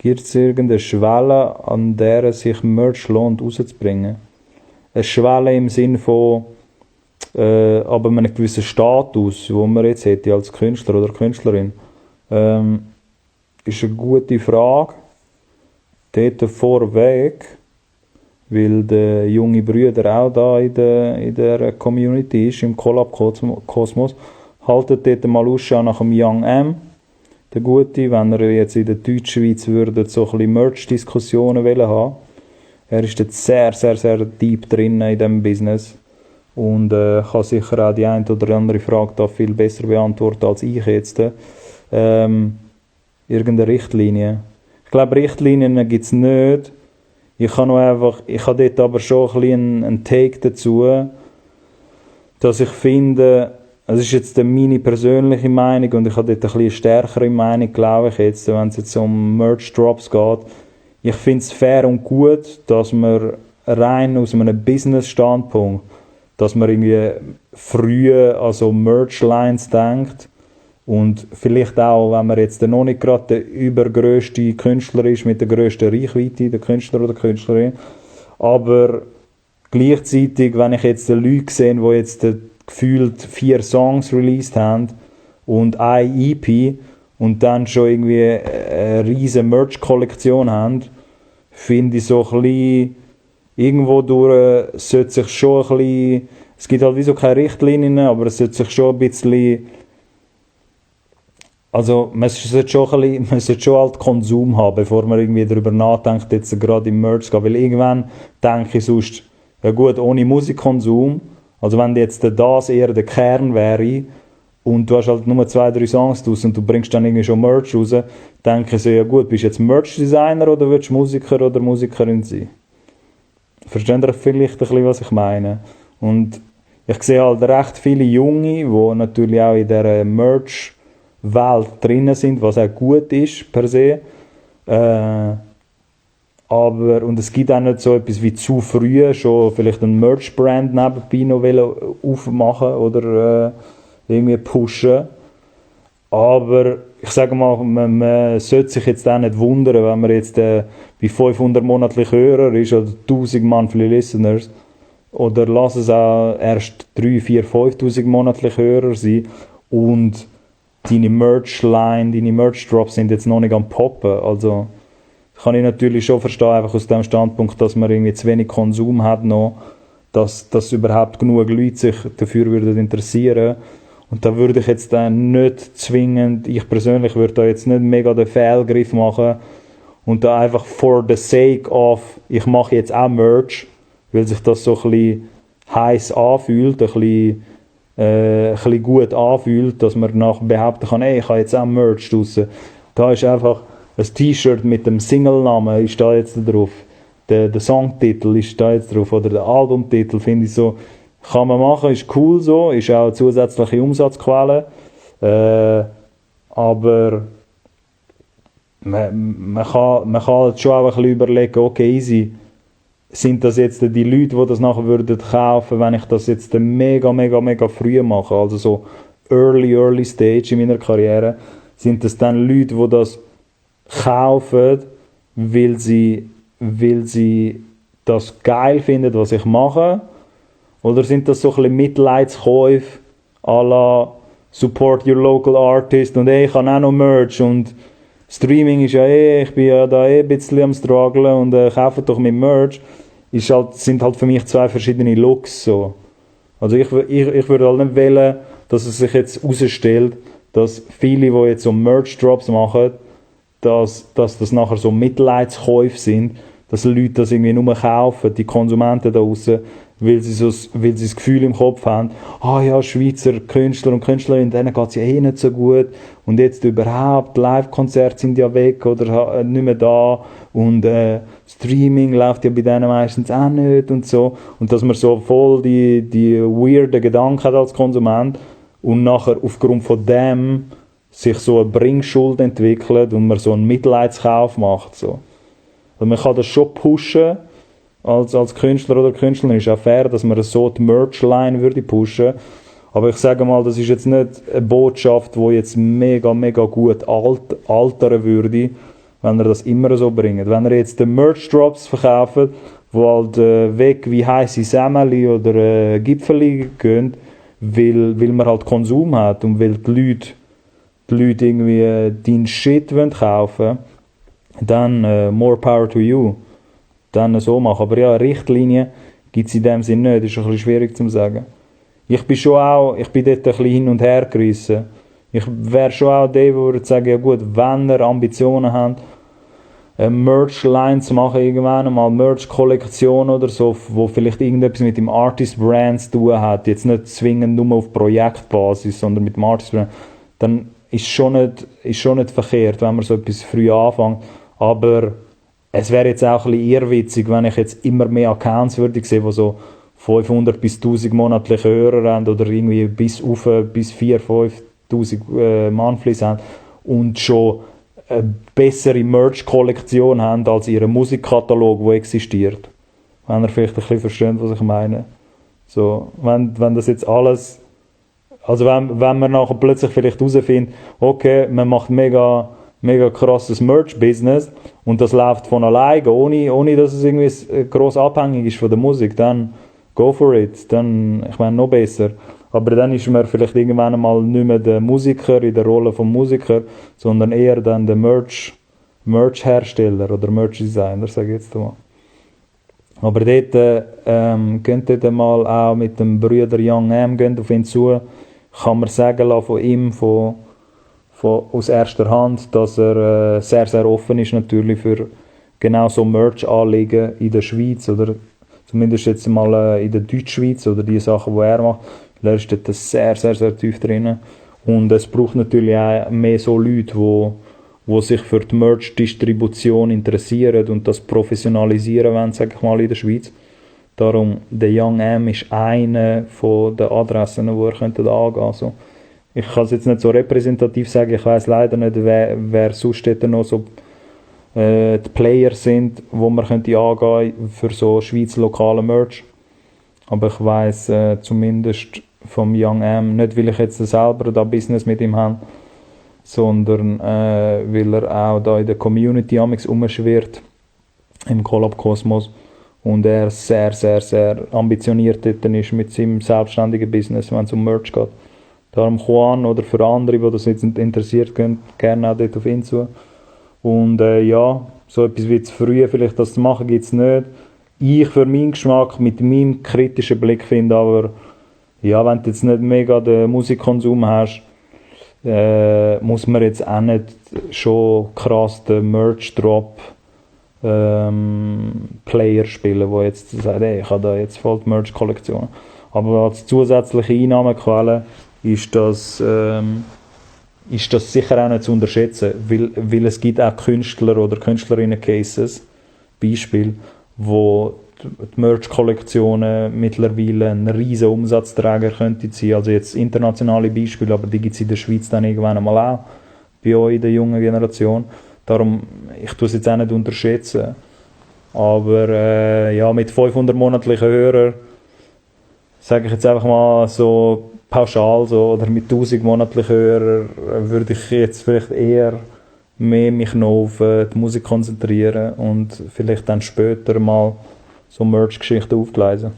Gibt es irgendeine Schwelle, an der es sich Merch lohnt, rauszubringen? Eine Schwelle im Sinne von aber einem gewissen Status, den man jetzt hätte als Künstler oder Künstlerin, ist eine gute Frage. Dort vorweg, weil der junge Brüder auch da in der Community ist, im Collab-Kosmos, haltet dort mal Ausschau nach dem Young M, der Gute, wenn er jetzt in der Deutschschweiz würde so ein bisschen Merch-Diskussionen haben. Er ist dort sehr, sehr, sehr deep drin in diesem Business und kann sicher auch die eine oder andere Frage da viel besser beantworten als ich jetzt. Irgendeine Richtlinie. Ich glaube, Richtlinien gibt es nicht. Ich habe dort aber schon ein bisschen einen Take dazu, dass ich finde, es ist jetzt meine persönliche Meinung und ich habe dort ein bisschen stärkere Meinung, glaube ich jetzt, wenn es jetzt um Merch-Drops geht. Ich finde es fair und gut, dass man rein aus einem Business-Standpunkt, dass man irgendwie früh an so Merch-Lines denkt und vielleicht auch, wenn man jetzt noch nicht gerade der übergrößte Künstler ist mit der grössten Reichweite, der Künstler oder Künstlerin, aber gleichzeitig, wenn ich jetzt die Leute sehe, die jetzt gefühlt 4 Songs released haben und eine EP und dann schon irgendwie eine riesige Merch-Kollektion haben, finde ich so ein bisschen, irgendwo durch sollte sich schon ein bisschen, es gibt halt wie so keine Richtlinien, aber es sollte sich schon ein bisschen, also man sollte schon halt Konsum haben, bevor man irgendwie darüber nachdenkt, jetzt gerade im Merch zu gehen, weil irgendwann denke ich sonst, ja gut, ohne Musikkonsum, also wenn jetzt das eher der Kern wäre und du hast halt nur 2, 3 Songs draus und du bringst dann irgendwie schon Merch raus, denke ich so, ja gut, bist du jetzt Merch-Designer oder willst du Musiker oder Musikerin sein? Versteht ihr vielleicht ein bisschen, was ich meine? Und ich sehe halt recht viele Junge, die natürlich auch in dieser Merch-Welt drin sind, was auch gut ist per se. Und es gibt auch nicht so etwas wie zu früh schon vielleicht ein Merch-Brand nebenbei noch aufmachen oder irgendwie pushen. Aber ich sage mal, man sollte sich jetzt auch nicht wundern, wenn man jetzt bei 500 monatlich Hörer ist oder 1000 monthly Listeners oder lass es auch erst 3, 4, 5'000 monatlich Hörer sein und deine Merch-Line, deine Merch-Drops sind jetzt noch nicht am Poppen. Also kann ich natürlich schon verstehen, einfach aus dem Standpunkt, dass man irgendwie zu wenig Konsum hat noch, dass überhaupt genug Leute sich dafür würden interessieren. Und da würde ich jetzt dann nicht zwingend, ich persönlich würde da jetzt nicht mega den Fehlgriff machen und da einfach for the sake of, ich mache jetzt auch Merch, weil sich das so ein bisschen heiß anfühlt, ein bisschen gut anfühlt, dass man nachher behaupten kann, ey, ich habe jetzt auch Merch draussen. Da ist einfach ein T-Shirt mit dem Single-Namen ist da jetzt drauf, der Songtitel ist da jetzt drauf oder der Albumtitel, finde ich so, kann man machen, ist cool so, ist auch eine zusätzliche Umsatzquelle, aber man kann halt schon auch ein bisschen überlegen, okay, easy, sind das jetzt die Leute, die das nachher würden kaufen, wenn ich das jetzt mega, mega, mega früh mache, also so early stage in meiner Karriere, sind das dann Leute, die das kaufen, weil sie das geil finden, was ich mache, oder sind das so ein bisschen Mitleidskäufe à la Support your local artist und ich habe auch noch Merch und Streaming ist ja ich bin ja da ein bisschen am strugglen und kauft doch mit Merch. Sind halt für mich 2 verschiedene Looks so. Also ich würde halt nicht wollen, dass es sich jetzt herausstellt, dass viele, die jetzt so Merch-Drops machen, dass das nachher so Mitleidskäufe sind, dass Leute das irgendwie nur kaufen, die Konsumenten da draussen, weil sie das Gefühl im Kopf haben, ja, Schweizer Künstler und Künstlerinnen, denen geht es ja eh nicht so gut und jetzt überhaupt, Live-Konzerte sind ja weg oder nicht mehr da und Streaming läuft ja bei denen meistens auch nicht und so und dass man so voll die weirden Gedanken hat als Konsument und nachher aufgrund von dem sich so eine Bringschuld entwickelt und man so einen Mitleidskauf macht. So. Also man kann das schon pushen, als Künstler oder Künstlerin ist auch fair, dass man so die Merch-Line würde pushen. Aber ich sage mal, das ist jetzt nicht eine Botschaft, die jetzt mega, mega gut altern würde. wenn ihr das immer so bringt. Wenn ihr jetzt den Merch-Drops verkauft, wo halt weg wie heisse Semmeli oder Gipfeli gehen, weil man halt Konsum hat und weil die Leute irgendwie deinen Shit kaufen wollen, dann more power to you. Dann so machen. Aber ja, Richtlinien gibt es in dem Sinne nicht. Das ist ein bisschen schwierig zu sagen. Ich bin dort ein bisschen hin und her gerissen. Ich wäre schon auch der, der würde sagen, ja gut, wenn ihr Ambitionen habt, eine Merch-Line zu machen, irgendwann mal Merch-Kollektion oder so, wo vielleicht irgendetwas mit dem Artist-Brand zu tun hat, jetzt nicht zwingend nur auf Projektbasis, sondern mit dem Artist-Brand, dann ist schon nicht verkehrt, wenn man so etwas früh anfängt. Aber es wäre jetzt auch ein bisschen irrwitzig, wenn ich jetzt immer mehr Accounts würde sehen, die so 500 bis 1000 monatliche Hörer haben oder irgendwie bis 4.000, 5.000 Monthlies haben und schon eine bessere Merch-Kollektion haben als ihren Musikkatalog, der existiert. Wenn ihr vielleicht ein bisschen versteht, was ich meine. So, wenn das jetzt alles... Also wenn man nachher plötzlich vielleicht herausfindet, okay, man macht mega krasses Merch-Business und das läuft von alleine, ohne dass es irgendwie gross abhängig ist von der Musik, dann go for it. Dann, ich meine, noch besser. Aber dann ist man vielleicht irgendwann einmal nicht mehr der Musiker in der Rolle vom Musiker, sondern eher dann der Merch-Hersteller oder Merch-Designer, sage ich jetzt mal. Aber dort könnt ihr mal auch mit dem Brüder Young M auf ihn zu, kann man sagen lassen von ihm, aus erster Hand, dass er sehr, sehr offen ist natürlich für genau so Merch-Anliegen in der Schweiz oder zumindest jetzt mal in der Deutschschweiz oder die Sachen, die er macht. Er ist dort sehr, sehr, sehr tief drin. Und es braucht natürlich auch mehr so Leute, die sich für die Merch-Distribution interessieren und das professionalisieren wollen, sage ich mal, in der Schweiz. Darum, der Young M ist eine von den Adressen, die er angehen könnte. Also, ich kann es jetzt nicht so repräsentativ sagen, ich weiss leider nicht, wer sonst noch so die Player sind, wo man könnte angehen für so Schweiz lokale Merch. Aber ich weiss zumindest vom Young M, nicht weil ich jetzt selber da Business mit ihm habe, sondern weil er auch da in der Community rumschwirrt, im Collab-Kosmos. Und er sehr, sehr, sehr ambitioniert dort ist mit seinem selbstständigen Business, wenn es um Merch geht. Darum Juan oder für andere, die das jetzt interessiert, gehen gerne auch dort auf ihn zu. Und ja, so etwas wie zu früh vielleicht das zu machen, gibt es nicht. Ich für meinen Geschmack mit meinem kritischen Blick finde aber, ja, wenn du jetzt nicht mega den Musikkonsum hast, muss man jetzt auch nicht schon krass den Merch-Drop Player spielen, der jetzt sagt, hey, ich habe da jetzt voll die Merch-Kollektion. Aber als zusätzliche Einnahmequelle ist das sicher auch nicht zu unterschätzen, weil es gibt auch Künstler oder Künstlerinnen-Cases, Beispiel, wo die Merch-Kollektionen mittlerweile ein riesen Umsatzträger könnte sein. Also jetzt internationale Beispiele, aber die gibt es in der Schweiz dann irgendwann einmal auch, bei euch in der jungen Generation. Darum, ich tue es jetzt auch nicht unterschätzen. Aber ja, mit 500 monatlichen Hörern, sage ich jetzt einfach mal so pauschal, so, oder mit 1000 monatlichen Hörern, würde ich jetzt vielleicht eher mehr mich noch auf die Musik konzentrieren und vielleicht dann später mal so Merch-Geschichten aufgleisen.